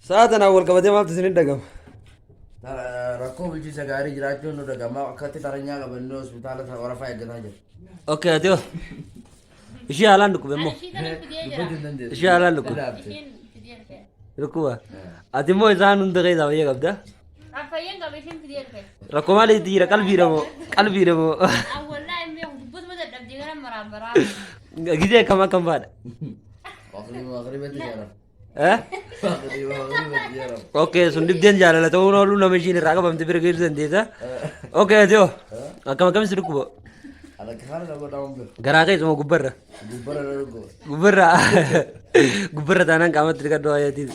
Sa'a tanaan wal qabatee maaltu isin dhagama? Rakkoo bulchiinsa gaarii jiraachuun nu dhagama. Akkatti taranyaa qabannee hospitaala warafaa eeggataa jira. Okay, ati hoo? Ishii haalaan dhukkube immoo. Ishii kana fidee jira. Dubbachuu hin dandeessu. Ishii haalaan dhukkube. Dhaabte. Ishiin fidee dhufe. Dhukkuba. Ati immoo isaan hunda keessaa fayya qabda. Fayyaan qaba ishiin fidee dhufe. Rakkoo maaliitti jira qalbiidha moo qalbiidha moo Awwallaa hin beeku dubbisuma dadhabdee gara maraan baraa. gizee akkam akkam faadha. Maqriba maqribatti jara. Eh? Maqriba maqribatti jara. Okay, sun dhibdeen jaalala ta'uun ooluu nama ishiin irraa qabamte bira geessuu dandeessa. Okay, ati hoo akkam akkam si dhukkuba? Alakka kana na godhaa hin beeku. Garaa keessuma gubbarra. Gubbara na dhukkuba. Gubbarra gubbarra taanaan qaamatti dhiqadhu waayatiin.